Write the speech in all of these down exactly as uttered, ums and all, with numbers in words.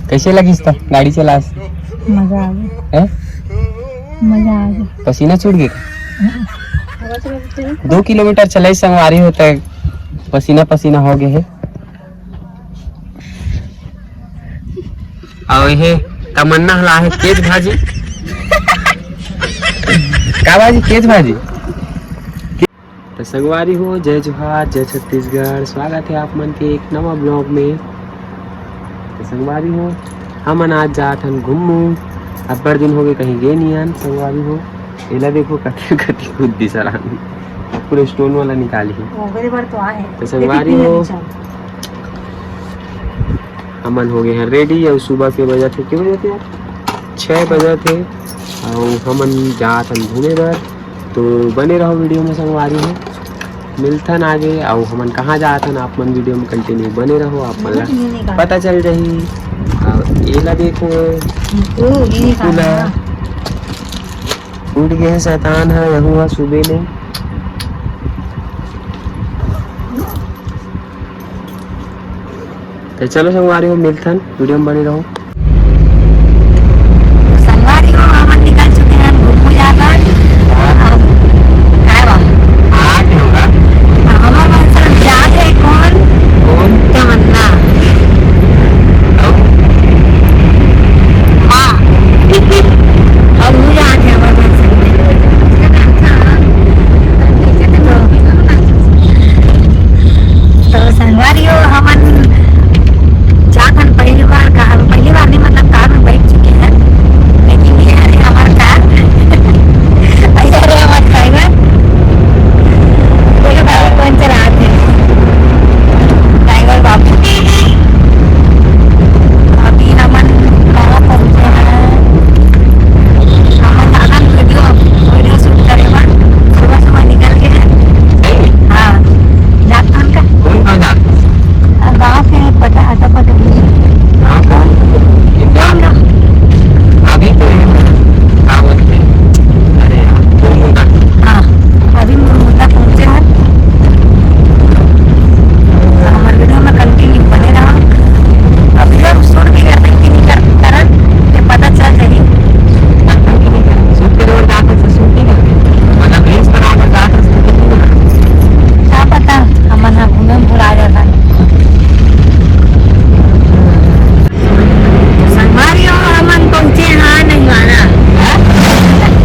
कैसे लगिस त गाड़ी चलास? मजा आ गया। हैं? मजा आ गया। पसीना छूट गया? दो किलोमीटर चले संगवारी हो त पसीना पसीना हो गए है। अउ ये तमन्ना हला है केच भाजी। का भाजी? केच भाजी। तो संगवारी हो, जय जोहार, जय छत्तीसगढ़। स्वागत है आप मन के एक नवा ब्लॉग में। तो संगवारी हो, हमन आज जात हन घूमू। अब्बड़ दिन हो गए कहीं गए नहीं हन संगवारी हो। एला देखो कति कति खुद दिसरान पूरे स्टोन वाला निकाली है। ओकरे बर तो आए। तो संगवारी हो, हमन हो गए हैं रेडी। और सुबह के बजत हे, के बजत हे यार? छः बजत हे। और हमन जात हन घूमे बर। तो बने रहो वीडियो में संगवारी हो, मिलथन आगे। और हमन कहाँ जात हन, आप मन वीडियो में कंटिन्यू बने रहो, आप मन ला पता चल जाही। और एला देखो, ओ, ये निकाल कुला। उठ गए हैं शैतान है, यहू है सुबह में। तो चलो संगवारी हो, मिलथन, वीडियो में बने रहो। संगवारी हो, हमन निकल चुके हैं घूमू जाकर। अब काय बा? आठ होगा। हमर मन से जात है कौन? कौन? तमन्ना। हाँ। और वो जात है हमर मन से। तो संगवारी हो, हमन जात हन पहली बार कार, पहली बार नहीं, मतलब कार में बैठ चुके हैं, लेकिन ये है हमार कार। ऐसा है हमार ड्राइवर। बोलो भाई, कौन चलात है? ड्राइवर बाबू। अभी हमन कहाँ पहुँचे हैं? हमन जात हन वीडियो, वीडियो शूट करे बर। सुबह सुबह निकल के। हाँ, जात हन का? कौन कहाँ जात? आ, गाँव से पता, अटा पता नहीं। गाँव कौन? ये गाँव ना। अभी तो ये का बोलते हैं? अरे यार, मुरमुंदा। हाँ, अभी मुरमुंदा पहुँचे हैं। हमारे वीडियो में कंटिन्यू बने रहो। अब इधर शूट भी करते हैं कि नहीं कर, करत, ये पता चल जाही। शूट करे बर जात हस, शूट नहीं करते। मतलब रील्स बनाए बर जात हस, शूट नहीं करते। का पता, हमन ह घूमे में भुला जाता। संगवारी हो, हमन पहुंचे हाँ नहीं वाला। हैं?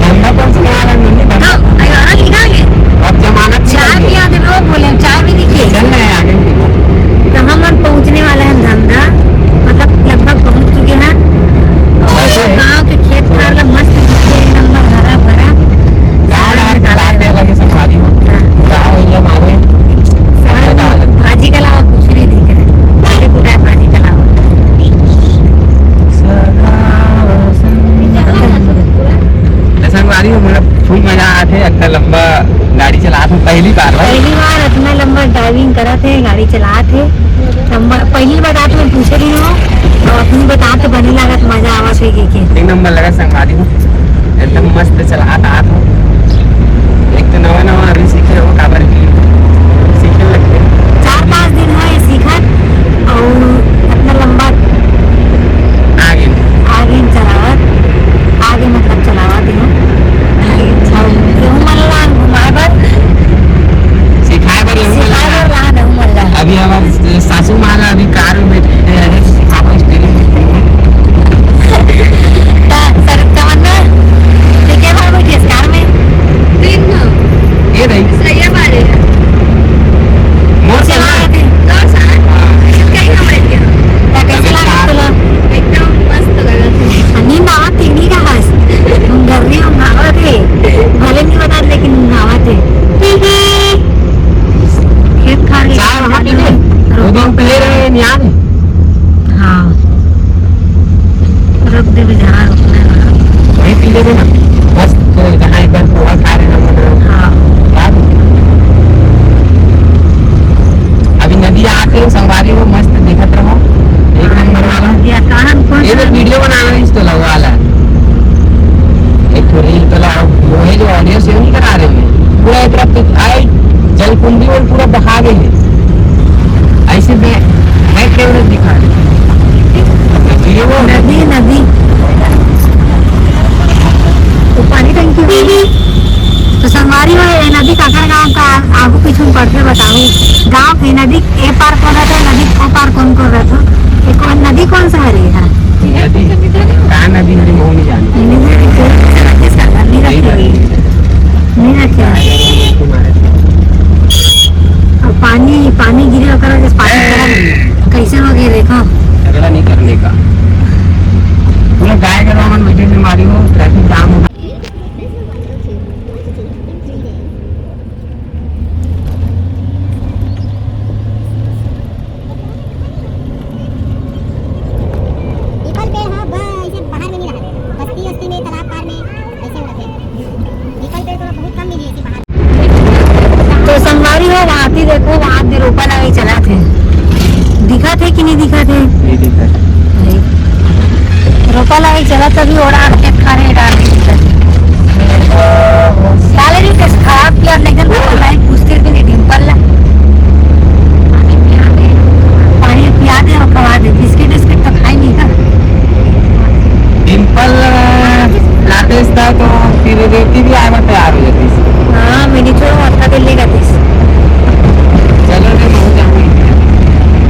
धंधा पहुंचने वाला नहीं, नहीं तो, धंधा। अरे, वाला लिखा है। अब जमानत नहीं चाय लगी। पिया दे, वो बोले, चाय भी नहीं पिए। चल रहे हैं आगे। तो हमन पहुंचने वाला है धंधा, मतलब लगभग पहुंच चुके हैं। और बस है। गांव के खेत खार ला मस्त दिखते, एक नंबर हरा भरा। गाँव यार, बात अलग है, संगवारी हो। हाँ। गाँव ये हमारे शहर में भाजी के अलावा कुछ नहीं दिख रहा है। खाली पूरा भाजी के अलावा। तो संगवारी हो, मतलब, फुल मजा आत हे, इतना लंबा गाड़ी चलात हूँ, पहली बार भाई। पहली बार इतना लंबा ड्राइविंग करत हे, गाड़ी चलात हे। लंबा, पहली बार रात में पूछे रही हूँ, और अपनी बता तो बने लागत, मजा आवत हे के, के। एक नंबर लगा संगवारी हो, एकदम मस्त चलात आत हो। एक तो नवा नवा अभी सीखे हो, काबर की सीखे लगते। चार पाँच दिन है सीखत, और इतना लंबा आगे। आगे चलावत, आगे मतलब चलावत हे। और केहू मन ला घुमाए बर, सिखाए बर, यहू मन ला। सिखाए बर ला, नहू मन ला। अभी हमारे सासू माँ ला अभी कार में बैठे हैं, सिखाओ steering। ता सर तमन्ना, ते के बार बैठे इस कार में? तीन बार। ये रही। सही है बारे। मोर चला से ना। थे। तो साथ कहीं ना बैठ गया। ता कैसे लगा तुला? एकदम मस्त लगा था। नींद आवत हे, नींद आवत। हम घर में हम आवत हे। भले नहीं बता, लेकिन आवत हे। खेत खार के चाय वहाँ पी ले। वो दिन पी ले रहे हैं, नहीं आ रहे। हाँ। रख दे बेटा, हाँ, रुकना है। वहीं पी लेबे ना। बस, तो जहाँ एक बार पोहा खा रहे हैं हम लोग। हाँ। याद? अभी नदी आके संगवारी हो, मस्त देखत रहो। एक नंबर वाला। या कहाँ, कौन ये तो सा? वीडियो बनाना है, इस तो लगवा ला। एक तो रील तो लाओ, वो है जो ऑडियो सेव नहीं करा रहे हैं। पूरा एक तरफ तो आए, जलकुंभी और पूरा बहा गए हैं। ऐसे बैक, बैक कैमरे दिखा रहे हैं। पढ़ते बताओ, गांव के नदी ए पार कौन रहता है, नदी ओ पार कौन कौन रहता है? ये कौन नदी, कौन सा हरे है? नदी, का नदी हरे, मैं नहीं जानता। नहीं रखे, नहीं रखे। अब पानी, पानी गिरे ओकर वजह से पानी कैसे हो गए देखो। झगड़ा नहीं करने का। पूरा गाय गरवा मन बैठे बीमारी हो, ट्रैफिक जाम हो। पीपल पेड़ ह, ब-, ऐसे बाहर में नहीं रहा, बस्ती वस्ती में, तालाब पार में ऐसे होते हैं। पीपल पेड़ तो बहुत कम मिली ऐसे बाहर। तो संगवारी हो, वहाँ थी देखो, वहाँ भी रोपा लगाई चला थे, दिखा थे कि नहीं दिखा थे? नहीं दिखा। नहीं। रोपा लगाई चला तभी ओड़ा खेत खाने डाल के दिखा थे। डाले नहीं, कैसे खराब किया, लेकिन लाइट पूछते भी नहीं, डिम्पल ला पानी पिया दे और खवा दे। बिस्किट, बिस्किट तो खाई नहीं ना। डिम्पल लाते था तो फिर रेती भी आए तैयार हो जाती। हाँ, मैंने छोड़ो, हफ्ता दिन लेगा तीस। चलो रे, मैं जाऊँ।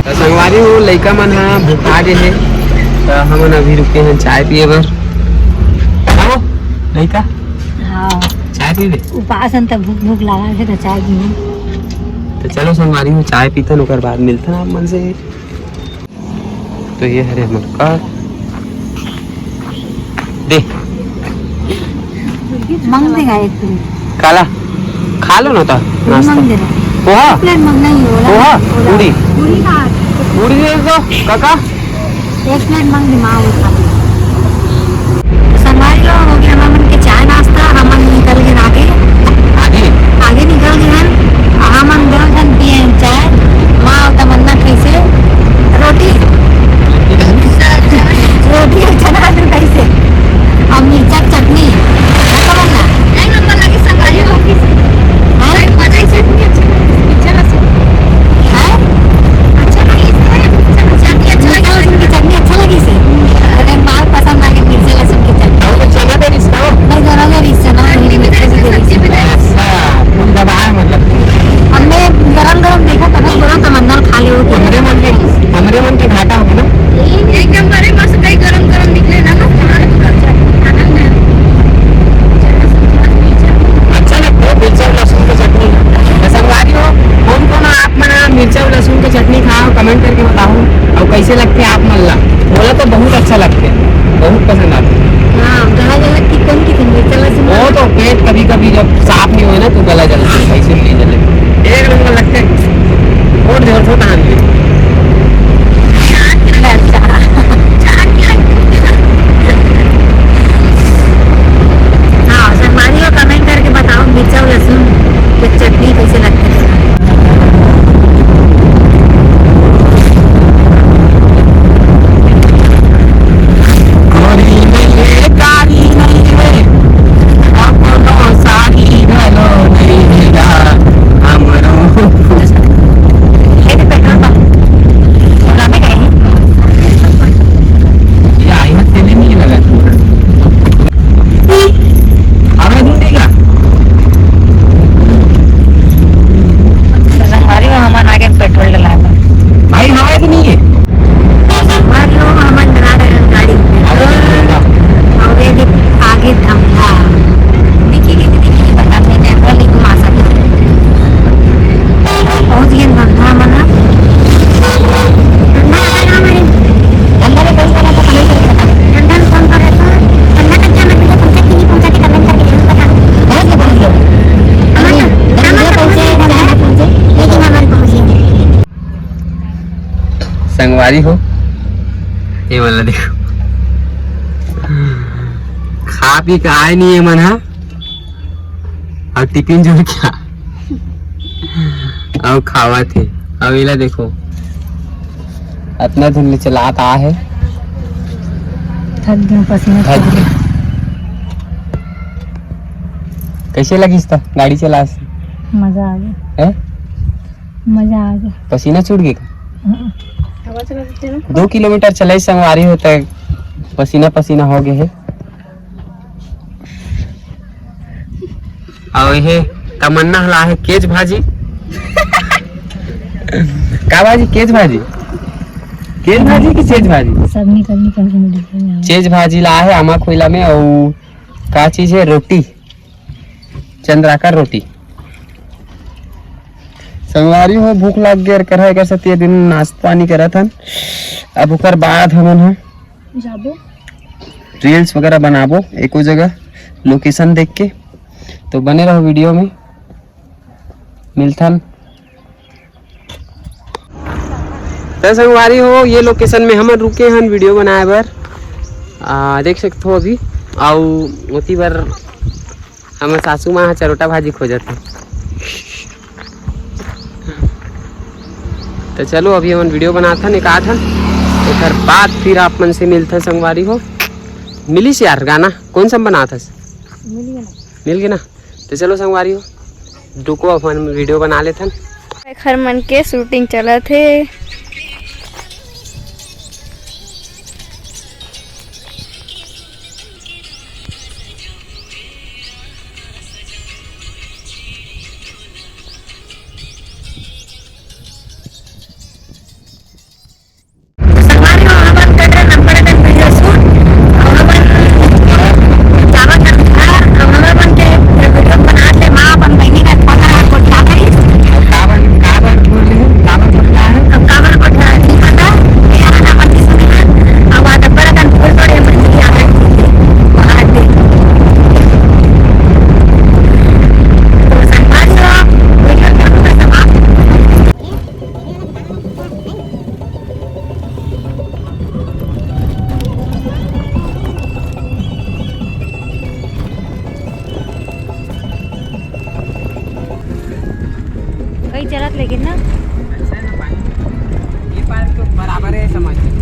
तो संगवारी हो, लइका मन ह भुखा गे हे, तो हमन अभी रुके हैं चाय पिए बर। आओ लइका। हाँ। चाय पीबे? उपास हन त भूख, भूख लागल हे त चाय पीबे। तो चलो संगवारी हो, चाय पीथन, ओकर बाद मिलथन आप मन से। तो ये हरे हमर कार। दे। मंग देगा एक प्लेट। काला? खा लो ना तो नाश्ता। मंग देगा। पोहा? एक प्लेट मंगना ही होला। पोहा? पूरी? पूरी दे दो, काका। एक प्लेट मंग दे, माँ वो खा ले। संगवारी हो, हो गया हमन के चाय नाश्ता, हमन निकल गए आगे। आगे? आगे निकल गए हन। हमन दो झन पिए हन चाय। माँ और तमन्ना कैसे? रोटी। रोटी और चना आलू कैसे? और मिर्चा के चटनी। हाँ, तमन्ना? एक नंबर लगे संगवारी हो। हाँ? मजा ही चटनी अच्छा लगे। हैं? अच्छा लगे, इसमें चटनी अच्छा लगे। मिर्चा लहसुन की चटनी अच्छा लगे से? अगर माल पसंद आ गया, मिर्चा लहसुन की चटनी। और कुछ चना दे रिश्ता हो? नहीं, दोनों दे रिश्ता ना, चटनी भी दे रिश्ता, सब्जी भी दे रिश्ता। अच्छा, फूल दबाए मतलब। हमने गरम गरम देखा, तब बोला तमन्ना खा ले वो। हमरे मन के, हमरे मन के घाटा हो ना। एक नंबर है, मस्त कहीं गरम गरम निकले ना, तो खाना तो अच्छा है। अच्छा लगता है मिर्चा लहसुन की चटनी। तो संगवारी हो, कौन कौन आप मन मिर्चा और लहसुन के चटनी खाओ, कमेंट करके बताओ। और कैसे लगते हैं आप मन ला? बोला तो बहुत अच्छा लगते हैं, बहुत पसंद आते हैं। हाँ, गला जला कि कौन की थी मिर्चा लहसुन? वो तो पेट कभी कभी जब साफ नहीं हुए ना तो गला जलता है, वैसे नहीं जले। एक नंबर लगते हैं। और जोर से कहानी। हाँ, संगवारी हो, कमेंट करके बताओ मिर्चा और लहसुन की चटनी कैसे लगती है। गोरी नहीं रे, कारी नहीं रे, अपनो साड़ी घलो नहीं मिला हमरो। ये तो पेट्रोल पंप। ये आई मत तेल नहीं लगा। हवा दूं देगा। संगवारी हो, हमन आगे पेट्रोल डलाए बर। भाई, हवा तो नहीं है। संगवारी हो, हमन डला रहे हैं गाड़ी। अरे, अरे, अरे। और ये देख, आगे धमधा। देखिए, देखिए, देखिए, बता, मैं कैमरा नहीं घुमा सकता। पहुंच गए धमधा मन। धमधा में कौन सा रहता है? धमधा में कौन सा रहता है? धमधा में कौन सा रहता है? धमधा तक क्या मतलब पहुंचा कि नहीं पहुंचा कि comment करके जरूर बताओ। पहुंच गए, पहुंच गए। हमन तो, हमन तो पहुंच गए, धमधा पहुंच गए, लेकिन हमन पहुंच गए। संगवारी हो, ये वाला देखो, खा पी के आए नहीं है मन हा, और टिफिन जोर क्या अउ खावत हे। अउ एला देखो, अतना दिन ले चलात आ हे। थक गया, पसीना थक छूट गया। कैसे लगिस त गाड़ी चलाए से? मजा आ गया। हैं? मजा आ गया। पसीना छूट गया का? हाँ। दो किलोमीटर चलाइस संगवारी हो त पसीना पसीना हो गए हे। अउ ये तमन्ना हला हे केच भाजी, का भाजी? केच भाजी? केच भाजी कि चेच भाजी? सब निकल निकल के मिल रही है। चेच भाजी ला हे आमा खोइला में, अउ का चीज हे? रोटी, चंद्राकर रोटी। संगवारी हो, भूख लाग गे, कर है कर सती दिन नाश्ता पानी करत हन। अब ओकर बाद हमन ह जाबो। Reels वगैरह बनाबो एको जगह location देख के, तो बने रहो video में, मिलथन। त संगवारी हो, ये location में हमन रुके हन video बनाए बर। आ, देख सकत हो अभी, अउ ओती बर हमर सासू माँ ह चरोटा भाजी खोजत हे। त चलो, अभी हमन video बनाथन, एक आथन, एकर बाद फिर आप मन से मिलथन संगवारी हो। मिलिस यार गाना, कौन सा बनाथस? मिल गे ना। मिल गे ना? त चलो संगवारी हो, रुको, अपन video बना लेथन। घर मन के shooting चलत हे। कहीं चलत लेकिन ना। अच्छा है ना पानी, ये पार तो बराबर है समझ।